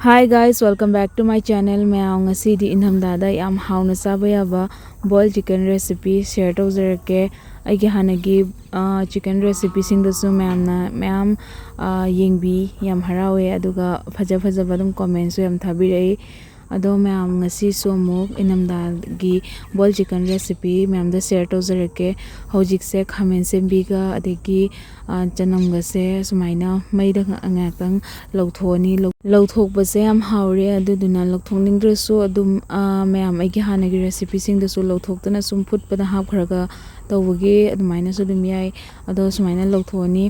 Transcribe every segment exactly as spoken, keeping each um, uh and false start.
Hi guys, welcome back to my channel. ꯃꯌꯥꯝ, ꯉꯁꯤꯗꯤ ꯏꯪꯊꯝꯊꯥꯗ ꯌꯥꯝ ꯍꯥꯎꯅ ꯆꯥꯕ ꯌꯥꯕ boiled chicken recipe share ꯇꯧꯖꯔꯛꯀꯦ꯫ ꯑꯩꯒꯤ ꯍꯥꯟꯅꯒꯤ ꯆꯤꯀꯟ ꯔꯦꯁꯤꯄꯤꯁꯤꯡꯗꯨꯁꯨ ꯃꯌꯥꯝꯅ ꯃꯌꯥꯝ ꯌꯦꯡꯕꯤ, ꯌꯥꯝ ꯍꯔꯥꯎꯋꯦ꯫ ꯑꯗꯨꯒ ꯐꯖ ꯐꯖꯕ ꯑꯗꯨꯝ ꯀꯣꯃꯦꯟꯁꯨ ꯌꯥꯝ ꯊꯥꯕꯤꯔꯛꯏ꯫ ꯑꯗꯣ ꯃꯌꯥꯝ, ꯉꯁꯤꯁꯨ ꯑꯃꯨꯛ ꯏꯅꯝꯗꯥꯒꯤ boiled chicken recipe ꯃꯌꯥꯝꯗ share ꯇꯧꯖꯔꯛꯀꯦ꯫ ꯍꯧꯖꯤꯛꯁꯦ ꯈꯥꯃꯦꯟ ꯑꯁꯤꯟꯕꯤꯒ ꯑꯗꯒꯤ ꯆꯅꯝꯒꯁꯦ ꯁꯨꯃꯥꯏꯅ ꯃꯩꯗ ꯉꯥꯏꯍꯥꯛꯇꯪ ꯂꯧꯊꯣꯛꯑꯅꯤ꯫ ꯂꯧꯊꯣꯛꯄꯁꯦ ꯌꯥꯝ ꯍꯥꯎꯔꯦ꯫ ꯑꯗꯨꯗꯨꯅ ꯂꯧꯊꯣꯛꯅꯤꯡꯗ꯭ꯔꯁꯨ ꯑꯗꯨꯝ ꯃꯌꯥꯝ, ꯑꯩꯒꯤ ꯍꯥꯟꯅꯒꯤ ꯔꯦꯁꯤꯄꯤꯁꯤꯡꯗꯨꯁꯨ ꯂꯧꯊꯣꯛꯇꯅ ꯁꯨꯝ ꯐꯨꯠꯄꯗ ꯍꯥꯞꯈ꯭ꯔꯒ ꯇꯧꯕꯒꯤ ꯑꯗꯨꯃꯥꯏꯅꯁꯨ ꯑꯗꯨꯝ ꯌꯥꯏ꯫ ꯑꯗꯣ ꯁꯨꯃꯥꯏꯅ ꯂꯧꯊꯣꯛꯑꯅꯤ꯫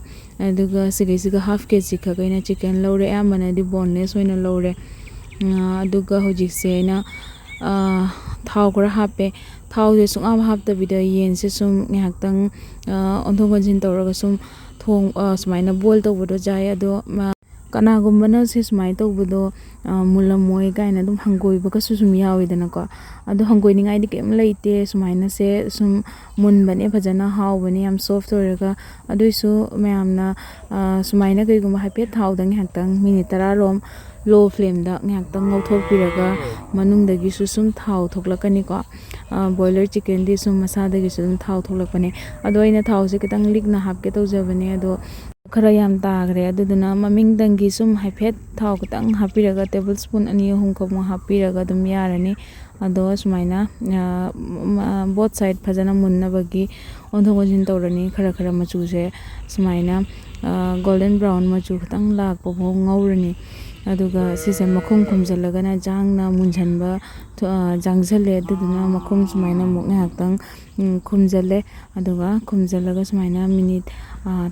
ꯑꯗꯨꯒ ꯁꯤꯒꯩꯁꯤꯒ half ꯀꯦ ꯖꯤ ꯈꯛ ꯑꯩꯅ ꯆꯤꯀꯟ ꯂꯧꯔꯦ꯫ ꯑꯌꯥꯝꯕꯅꯗꯤ ꯕꯣꯟꯂꯦꯁ ꯑꯣꯏꯅ ꯂꯧꯔꯦ꯫ ꯑꯗꯨꯒ ꯍꯧꯖꯤꯛꯁꯦ ꯑꯩꯅ ꯊꯥꯎ ꯈꯔ ꯍꯥꯞꯄꯦ꯫ ꯊꯥꯎꯁꯦ ꯁꯨꯡꯍꯥꯞ ꯍꯥꯞꯇꯕꯤꯗ ꯌꯦꯟꯁꯦ ꯁꯨꯝ ꯉꯥꯏꯍꯥꯛꯇꯪ ꯑꯣꯟꯊꯣꯛ ꯑꯣꯟꯁꯤꯟ ꯇꯧꯔꯒ ꯁꯨꯝ ꯊꯣꯡ, ꯁꯨꯃꯥꯏꯅ ꯕꯣꯏꯜ ꯇꯧꯕꯗꯣ ꯆꯥꯏ꯫ ꯑꯗꯣ ꯀꯅꯥꯒꯨꯝꯕꯅ ꯁꯤ ꯁꯨꯃꯥꯏꯅ ꯇꯧꯕꯗꯣ ꯃꯨꯜꯂꯝꯃꯣꯏ ꯀꯥꯏꯅ ꯑꯗꯨꯝ ꯍꯪꯒꯣꯏꯕꯒꯁꯨ ꯁꯨꯝ ꯌꯥꯎꯋꯤꯗꯅꯀꯣ꯫ ꯑꯗꯣ ꯍꯪꯒꯣꯏꯅꯤꯡꯉꯥꯏꯗꯤ ꯀꯩꯝ ꯂꯩꯇꯦ꯫ ꯁꯨꯃꯥꯏꯅꯁꯦ ꯁꯨꯝ ꯃꯨꯟꯕꯅꯦ, ꯐꯖꯅ ꯍꯥꯎꯕꯅꯦ, ꯌꯥꯝ ꯁꯣꯐ ꯑꯣꯏꯔꯒ꯫ ꯑꯗꯨꯏꯁꯨ ꯃꯌꯥꯝꯅ ꯁꯨꯃꯥꯏꯅ ꯀꯩꯒꯨꯝꯕ ꯍꯥꯏꯐꯦꯠ ꯊꯥꯎꯗ ꯉꯥꯏꯍꯥꯛꯇꯪ ꯃꯤꯅꯤꯠ ꯇꯔꯥꯔꯣꯝ ꯂꯣ ꯐ꯭ꯂꯦꯝꯗ ꯉꯥꯏꯍꯥꯛꯇꯪ ꯉꯧꯊꯣꯛꯄꯤꯔꯒ ꯃꯅꯨꯡꯗꯒꯤꯁꯨ ꯁꯨꯝ ꯊꯥꯎ ꯊꯣꯛꯂꯛꯀꯅꯤꯀꯣ꯫ ꯕꯣꯏꯂꯔ ꯆꯤꯀꯟꯗꯤ ꯁꯨꯝ ꯃꯁꯥꯗꯒꯤꯁꯨ ꯑꯗꯨꯝ ꯊꯥꯎ ꯊꯣꯛꯂꯛꯄꯅꯦ꯫ ꯑꯗꯣ ꯑꯩꯅ ꯊꯥꯎꯁꯦ ꯈꯤꯇꯪ ꯂꯤꯛꯅ ꯍꯥꯞꯀꯦ ꯇꯧꯖꯕꯅꯦ꯫ ꯑꯗꯣ ꯈꯔ ꯌꯥꯝ ꯇꯥꯈ꯭ꯔꯦ꯫ ꯑꯗꯨꯗꯨꯅ ꯃꯃꯤꯡꯗꯪꯒꯤ ꯁꯨꯝ ꯍꯥꯏꯐꯦꯠ ꯊꯥꯎ ꯈꯤꯇꯪ ꯍꯥꯞꯄꯤꯔꯒ, ꯇꯦꯕꯜ ꯁ꯭ꯄꯨꯟ ꯑꯅꯤ ꯑꯍꯨꯝꯈꯛꯃꯨꯛ ꯍꯥꯞꯄꯤꯔꯒ ꯑꯗꯨꯝ ꯌꯥꯔꯅꯤ꯫ ꯑꯗꯣ ꯁꯨꯃꯥꯏꯅ both side ꯐꯖꯅ ꯃꯨꯟꯅꯕꯒꯤ ꯑꯣꯟꯊꯣꯛ ꯑꯣꯟꯁꯤꯟ ꯇꯧꯔꯅꯤ꯫ ꯈꯔ ꯈꯔ ꯃꯆꯨꯁꯦ ꯁꯨꯃꯥꯏꯅ ꯒꯣꯜꯗꯟ ꯕ꯭ꯔꯥꯎꯟ ꯃꯆꯨ ꯈꯤꯇꯪ ꯂꯥꯛꯄ ꯐꯥꯎ ꯉꯧꯔꯅꯤ꯫ ꯑꯗꯨꯒ ꯁꯤꯁꯦ ꯃꯈꯨꯝ ꯈꯨꯝꯖꯤꯜꯂꯒꯅ ꯖꯥꯡꯅ ꯃꯨꯟꯁꯤꯟꯕ ꯖꯥꯡꯁꯤꯜꯂꯦ꯫ ꯑꯗꯨꯗꯨꯅ ꯃꯈꯨꯝ ꯁꯨꯃꯥꯏꯅ ꯑꯃꯨꯛ ꯉꯥꯏꯍꯥꯛꯇꯪ ꯈꯨꯝꯖꯤꯜꯂꯦ꯫ ꯑꯗꯨꯒ ꯈꯨꯝꯖꯤꯜꯂꯒ ꯁꯨꯃꯥꯏꯅ ꯃꯤꯅꯤꯠ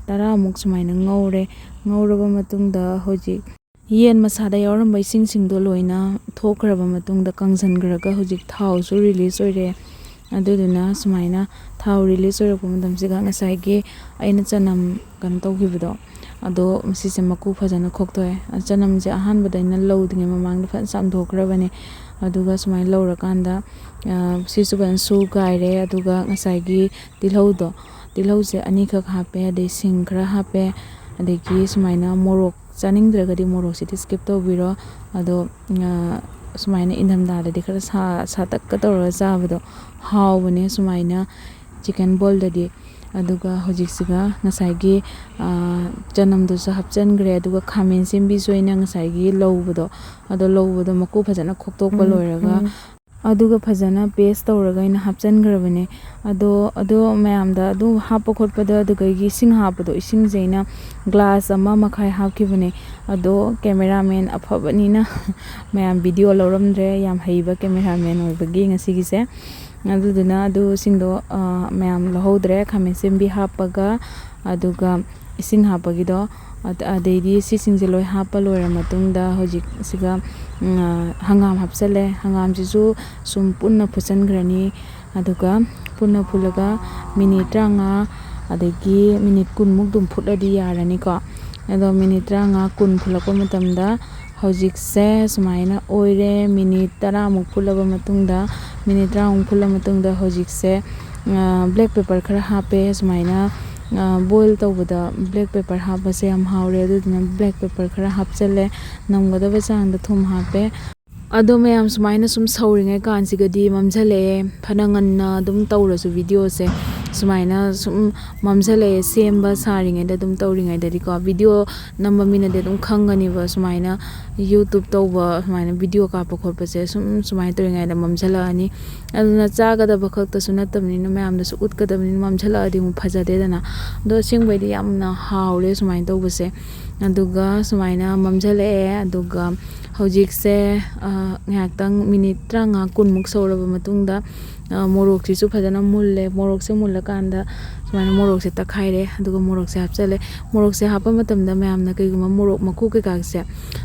ꯇꯔꯥꯃꯨꯛ ꯁꯨꯃꯥꯏꯅ ꯉꯧꯔꯦ꯫ ꯉꯧꯔꯕ ꯃꯇꯨꯡꯗ ꯍꯧꯖꯤꯛ ꯌꯦꯟ ꯃꯁꯥꯗ ꯌꯥꯎꯔꯝꯕ ꯏꯁꯤꯡꯁꯤꯡꯗꯣ ꯂꯣꯏꯅ ꯊꯣꯛꯈ꯭ꯔꯕ ꯃꯇꯨꯡꯗ ꯀꯪꯁꯤꯟꯈ꯭ꯔꯒ ꯍꯧꯖꯤꯛ ꯊꯥꯎꯁꯨ ꯔꯤꯂꯤꯁ ꯑꯣꯏꯔꯦ꯫ ꯑꯗꯨꯗꯨꯅ ꯁꯨꯃꯥꯏꯅ ꯊꯥꯎ ꯔꯤꯂꯤꯁ ꯑꯣꯏꯔꯛꯄ ꯃꯇꯝꯁꯤꯗ ꯉꯁꯥꯏꯒꯤ ꯑꯩꯅ ꯆꯅꯝ ꯀꯩꯅꯣ ꯇꯧꯈꯤꯕꯗꯣ, ꯑꯗꯣ ꯁꯤꯁꯦ ꯃꯀꯨ ꯐꯖꯅ ꯈꯣꯛꯇꯣꯛꯑꯦ꯫ ꯆꯅꯝꯁꯦ ꯑꯍꯥꯟꯕꯗ ꯑꯩꯅ ꯂꯧꯗ꯭ꯔꯤꯉꯩ ꯃꯃꯥꯡꯗ ꯐꯖꯅ ꯆꯥꯝꯊꯣꯛꯈ꯭ꯔꯕꯅꯦ꯫ ꯑꯗꯨꯒ ꯁꯨꯃꯥꯏꯅ ꯂꯧꯔꯀꯥꯟꯗ ꯁꯤꯁꯨ ꯐꯖꯅ ꯁꯨꯒꯥꯏꯔꯦ꯫ ꯑꯗꯨꯒ ꯉꯁꯥꯏꯒꯤ ꯇꯤꯜꯍꯧꯗꯣ, ꯇꯤꯜꯍꯧꯁꯦ ꯑꯅꯤꯈꯛ ꯍꯥꯞꯄꯦ, ꯑꯗꯩ ꯁꯤꯡ ꯈꯔ ꯍꯥꯞꯄꯦ, ꯑꯗꯒꯤ ꯁꯨꯃꯥꯏꯅ ꯃꯣꯔꯣꯛ ꯆꯥꯅꯤꯡꯗ꯭ꯔꯒꯗꯤ ꯃꯣꯔꯣꯛꯁꯤꯗꯤ skip ꯇꯧꯕꯤꯔꯣ꯫ ꯑꯗꯣ, ꯑ, ꯁꯨꯃꯥꯏꯅ ꯏꯪꯊꯝꯊꯥꯗꯗꯤ ꯈꯔ ꯁꯥ-, ꯁꯥꯇꯛꯀ ꯇꯧꯔꯒ ꯆꯥꯕꯗꯣ ꯍꯥꯎꯕꯅꯦ ꯁꯨꯃꯥꯏꯅ chicken ballꯗꯗꯤ꯫ ꯑꯗꯨꯒ ꯍꯧꯖꯤꯛꯁꯤꯒ ꯉꯁꯥꯏꯒꯤ, ꯑ, ꯆꯅꯝꯗꯨꯁꯨ ꯍꯥꯞꯆꯤꯟꯈ꯭ꯔꯦ꯫ ꯑꯗꯨꯒ ꯈꯥꯃꯦꯟ ꯑꯁꯤꯟꯕꯤꯁꯨ ꯑꯩꯅ ꯉꯁꯥꯏꯒꯤ ꯂꯧꯕꯗꯣ, ꯑꯗꯣ ꯂꯧꯕꯗꯣ ꯃꯀꯨ ꯐꯖꯅ ꯈꯣꯛꯇꯣꯛꯄ ꯎꯝ, ꯂꯣꯏꯔꯒ, ꯎꯝ꯫ ꯑꯗꯨꯒ ꯐꯖꯅ paste ꯇꯧꯔꯒ ꯑꯩꯅ ꯍꯥꯞꯆꯤꯟꯈ꯭ꯔꯕꯅꯦ꯫ ꯑꯗꯣ, ꯑꯗꯣ ꯃꯌꯥꯝꯗ ꯑꯗꯨ ꯍꯥꯞꯄ ꯈꯣꯠꯄꯗ ꯑꯗꯨꯗꯒꯤ ꯏꯁꯤꯡ ꯍꯥꯞꯄꯗꯣ, ꯏꯁꯤꯡꯁꯦ ꯑꯩꯅ glass ꯑꯃ ꯃꯈꯥꯏ ꯍꯥꯞꯈꯤꯕꯅꯦ꯫ ꯑꯗꯣ cameraman ꯑꯐꯕꯅꯤꯅ ꯃꯌꯥꯝ video ꯂꯧꯔꯝꯗ꯭ꯔꯦ, ꯌꯥꯝ ꯍꯩꯕ cameraman ꯑꯣꯏꯕꯒꯤ ꯉꯁꯤꯒꯤꯁꯦ꯫ ꯑꯗꯨꯗꯨꯅ ꯑꯗꯨꯁꯤꯡꯗꯣ, ꯑ, ꯃꯌꯥꯝ ꯂꯧꯍꯧꯗ꯭ꯔꯦ꯫ ꯈꯥꯃꯦꯟ ꯑꯁꯤꯟꯕꯤ ꯍꯥꯞꯄꯒ, ꯑꯗꯨꯒ ꯏꯁꯤꯡ ꯍꯥꯞꯄꯒꯤꯗꯣ, ꯑꯗ-, ꯑꯗꯩꯗꯤ ꯁꯤꯁꯤꯡꯁꯦ ꯂꯣꯏ ꯍꯥꯞꯄ ꯂꯣꯏꯔ ꯃꯇꯨꯡꯗ ꯍꯧꯖꯤꯛ ꯁꯤꯒ, ꯎꯝ, ꯑ, ꯍꯪꯒꯥꯝ ꯍꯥꯞꯆꯜꯂꯦ꯫ ꯍꯪꯒꯥꯝꯁꯤꯁꯨ ꯁꯨꯝ ꯄꯨꯟꯅ ꯐꯨꯠꯆꯟꯈ꯭ꯔꯅꯤ꯫ ꯑꯗꯨꯒ ꯄꯨꯟꯅ ꯐꯨꯠꯂꯒ minute ꯇꯔꯥꯃꯉꯥ ꯑꯗꯒꯤ minute ꯀꯨꯟꯃꯨꯛ ꯑꯗꯨꯝ ꯐꯨꯠꯂꯗꯤ ꯌꯥꯔꯅꯤꯀꯣ꯫ ꯑꯗꯣ minute ꯇꯔꯥꯃꯉꯥ ꯀꯨꯟ ꯐꯨꯠꯂꯛꯄ ꯃꯇꯝꯗ ꯍꯧꯖꯤꯛꯁꯦ ꯁꯨꯃꯥꯏꯅ ꯑꯣꯏꯔꯦ꯫ Minute ꯇꯔꯥꯃꯨꯛ ꯐꯨꯠꯂꯕ ꯃꯇꯨꯡꯗ, minute ꯇꯔꯥꯃꯨꯛ ꯐꯨꯠꯂ ꯃꯇꯨꯡꯗ ꯍꯧꯖꯤꯛꯁꯦ, ꯑ, black pepper ꯈꯔ ꯍꯥꯞꯄꯦ꯫ ꯁꯨꯃꯥꯏꯅ, ꯑ, boil ꯇꯧꯕꯗ black pepper ꯍꯥꯞꯄꯁꯦ ꯌꯥꯝ ꯍꯥꯎꯔꯦ꯫ ꯑꯗꯨꯗꯨꯅ black pepper ꯈꯔ ꯍꯥꯞꯆꯜꯂꯦ꯫ ꯅꯝꯒꯗꯕ ꯆꯥꯡꯗ ꯊꯨꯝ ꯍꯥꯞꯄꯦ꯫ ꯑꯗꯣ ꯃꯌꯥꯝ ꯁꯨꯃꯥꯏꯅ ꯁꯨꯝ ꯁꯧꯔꯤꯉꯩ ꯀꯥꯟꯁꯤꯒꯗꯤ ꯃꯝꯁꯤꯜꯂꯛꯑꯦ꯫ ꯐꯅ ꯉꯟꯅ ꯑꯗꯨꯝ ꯇꯧꯔꯁꯨ videoꯁꯦ ꯁꯨꯃꯥꯏꯅ ꯁꯨꯝ ꯃꯝꯁꯤꯜꯂꯛꯑꯦ꯫ ꯁꯦꯝꯕ ꯁꯥꯔꯤꯉꯩꯗ ꯑꯗꯨꯝ ꯇꯧꯔꯤꯉꯩꯗꯗꯤꯀꯣ, video ꯅꯝꯕ ꯃꯤꯅꯗꯤ ꯑꯗꯨꯝ ꯈꯪꯒꯅꯤꯕ꯫ ꯁꯨꯃꯥꯏꯅ YouTube ꯇꯧꯕ, ꯁꯨꯃꯥꯏꯅ video ꯀꯥꯞꯄ ꯈꯣꯠꯄꯁꯦ ꯁꯨꯝ ꯁꯨꯃꯥꯏꯅ ꯇꯧꯔꯤꯉꯩꯗ ꯃꯝꯁꯤꯜꯂꯛꯑꯅꯤ꯫ ꯑꯗꯨꯅ ꯆꯥꯒꯗꯕ ꯈꯛꯇꯁꯨ ꯅꯠꯇꯕꯅꯤꯅ ꯃꯌꯥꯝꯗꯁꯨ ꯎꯠꯀꯗꯕꯅꯤꯅ ꯃꯝꯁꯤꯜꯂꯛꯑꯗꯤ ꯑꯃꯨꯛ ꯐꯖꯗꯦꯗꯅ꯫ ꯑꯗꯣ ꯑꯁꯦꯡꯕꯩꯗꯤ ꯌꯥꯝꯅ ꯍꯥꯎꯔꯦ ꯁꯨꯃꯥꯏꯅ ꯇꯧꯕꯁꯦ꯫ ꯑꯗꯨꯒ ꯁꯨꯃꯥꯏꯅ ꯃꯝꯁꯤꯜꯂꯛꯑꯦ꯫ ꯑꯗꯨꯒ ꯍꯧꯖꯤꯛꯁꯦ, ꯑ, ꯉꯥꯏꯍꯥꯛꯇꯪ minute ꯇꯔꯥꯃꯉꯥ ꯀꯨꯟꯃꯨꯛ ꯁꯧꯔꯕ ꯃꯇꯨꯡꯗ, ꯑ, ꯃꯣꯔꯣꯛꯁꯤꯁꯨ ꯐꯖꯅ ꯃꯨꯜꯂꯦ꯫ ꯃꯣꯔꯣꯛꯁꯦ ꯃꯨꯜꯂꯀꯥꯟꯗ ꯁꯨꯃꯥꯏꯅ ꯃꯣꯔꯣꯛꯁꯦ ꯇꯛꯈꯥꯏꯔꯦ꯫ ꯑꯗꯨꯒ ꯃꯣꯔꯣꯛꯁꯦ ꯍꯥꯞꯆꯜꯂꯦ꯫ ꯃꯣꯔꯣꯛꯁꯦ ꯍꯥꯞꯄ ꯃꯇꯝꯗ ꯃꯌꯥꯝꯅ ꯀꯩꯒꯨꯝꯕ ꯃꯣꯔꯣꯛ ꯃꯀꯨ ꯀꯩꯀꯥꯁꯦ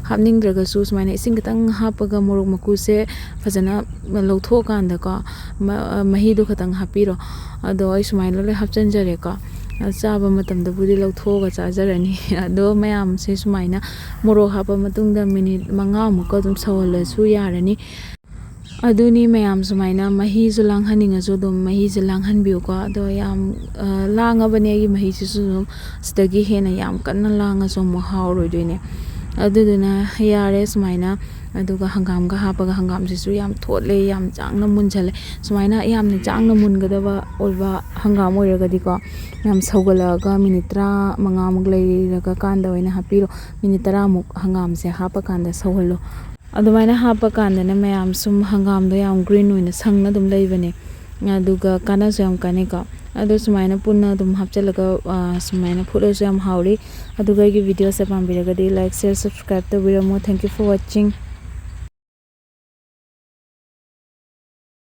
ꯍꯥꯞꯅꯤꯡꯗ꯭ꯔꯒꯁꯨ ꯁꯨꯃꯥꯏꯅ ꯏꯁꯤꯡ ꯈꯤꯇꯪ ꯍꯥꯞꯄꯒ ꯃꯣꯔꯣꯛ ꯃꯀꯨꯁꯦ ꯐꯖꯅ ꯂꯧꯊꯣꯛꯑꯀꯥꯟꯗꯀꯣ, ꯃ-, ꯑ, ꯃꯍꯤꯗꯣ ꯈꯤꯇꯪ ꯍꯥꯞꯄꯤꯔꯣ꯫ ꯑꯗꯣ ꯑꯩ ꯁꯨꯃꯥꯏꯅ ꯂꯣꯏ ꯍꯥꯞꯆꯤꯟꯖꯔꯦꯀꯣ꯫ ꯑ, ꯆꯥꯕ ꯃꯇꯝꯗꯕꯨꯗꯤ ꯂꯧꯊꯣꯛꯑꯒ ꯆꯥꯖꯔꯅꯤ꯫ ꯑꯗꯣ ꯃꯌꯥꯝꯁꯦ ꯁꯨꯃꯥꯏꯅ ꯃꯣꯔꯣꯛ ꯍꯥꯞꯄ ꯃꯇꯨꯡꯗ minute ꯃꯉꯥꯃꯨꯛꯀ ꯑꯗꯨꯝ ꯁꯧꯍꯜꯂꯁꯨ ꯌꯥꯔꯅꯤ꯫ ꯑꯗꯨꯅꯤ ꯃꯌꯥꯝ, ꯁꯨꯃꯥꯏꯅ ꯃꯍꯤꯁꯨ ꯂꯥꯡꯍꯟꯅꯤꯡꯉꯁꯨ ꯑꯗꯨꯝ ꯃꯍꯤꯁꯦ ꯂꯥꯡꯍꯟꯕꯤꯌꯨꯀꯣ꯫ ꯑꯗꯣ ꯌꯥꯝ, ꯑ, ꯂꯥꯡꯉꯕꯅꯦ ꯑꯩꯒꯤ ꯃꯍꯤꯁꯤꯁꯨ꯫ ꯑꯗꯨꯝ ꯁꯤꯗꯒꯤ ꯍꯦꯟꯅ ꯌꯥꯝ ꯀꯟꯅ ꯂꯥꯡꯉꯁꯨ ꯑꯃꯨꯛ ꯍꯥꯎꯔꯣꯏꯗꯣꯏꯅꯦ꯫ ꯑꯗꯨꯗꯨꯅ ꯌꯥꯔꯦ ꯁꯨꯃꯥꯏꯅ꯫ ꯑꯗꯨꯒ ꯍꯪꯒꯥꯝꯒ ꯍꯥꯞꯄꯒ, ꯍꯪꯒꯥꯝꯁꯤꯁꯨ ꯌꯥꯝ ꯊꯣꯠꯂꯦ, ꯌꯥꯝ ꯆꯥꯡꯅ ꯃꯨꯟꯖꯜꯂꯦ꯫ ꯁꯨꯃꯥꯏꯅ ꯌꯥꯝꯅ ꯆꯥꯡꯅ ꯃꯨꯟꯒꯗꯕ ꯑꯣꯏꯕ ꯍꯪꯒꯥꯝ ꯑꯣꯏꯔꯒꯗꯤꯀꯣ, ꯌꯥꯝ ꯁꯧꯒꯠꯂꯛꯑꯒ ꯃꯤꯅꯤꯠ ꯇꯔꯥꯃꯉꯥꯃꯨꯛ ꯂꯩꯔꯒ ꯀꯥꯟꯗ ꯑꯣꯏꯅ ꯍꯥꯞꯄꯤꯔꯣ꯫ ꯃꯤꯅꯤꯠ ꯇꯔꯥꯃꯨꯛ ꯍꯪꯒꯥꯝꯁꯦ ꯍꯥꯞꯄ ꯀꯥꯟꯗ ꯁꯧꯍꯜꯂꯣ꯫ ꯑꯗꯨꯃꯥꯏꯅ ꯍꯥꯞꯄ ꯀꯥꯟꯗꯅ ꯃꯌꯥꯝ ꯁꯨꯝ ꯍꯪꯒꯥꯝꯗꯣ ꯌꯥꯝ ꯒ꯭ꯔꯤꯟ ꯑꯣꯏꯅ ꯁꯪꯅ ꯑꯗꯨꯝ ꯂꯩꯕꯅꯦ꯫ ꯑꯗꯨꯒ ꯀꯥꯟꯅꯁꯨ ꯌꯥꯝ ꯀꯥꯟꯅꯩꯀꯣ꯫ ꯑꯗꯣ ꯁꯨꯃꯥꯏꯅ ꯄꯨꯟꯅ ꯑꯗꯨꯝ ꯍꯥꯞꯆꯤꯜꯂꯒ, ꯑ, ꯁꯨꯃꯥꯏꯅ ꯐꯨꯠꯂꯁꯨ ꯌꯥꯝ ꯍꯥꯎꯔꯤ꯫ ꯑꯗꯨꯒ ꯑꯩꯒꯤ ꯚꯤꯗꯤꯑꯣꯁꯦ ꯄꯥꯝꯕꯤꯔꯒꯗꯤ like, share, subscribe ꯇꯧꯕꯤꯔꯝꯃꯣ꯫ Thank you for watching.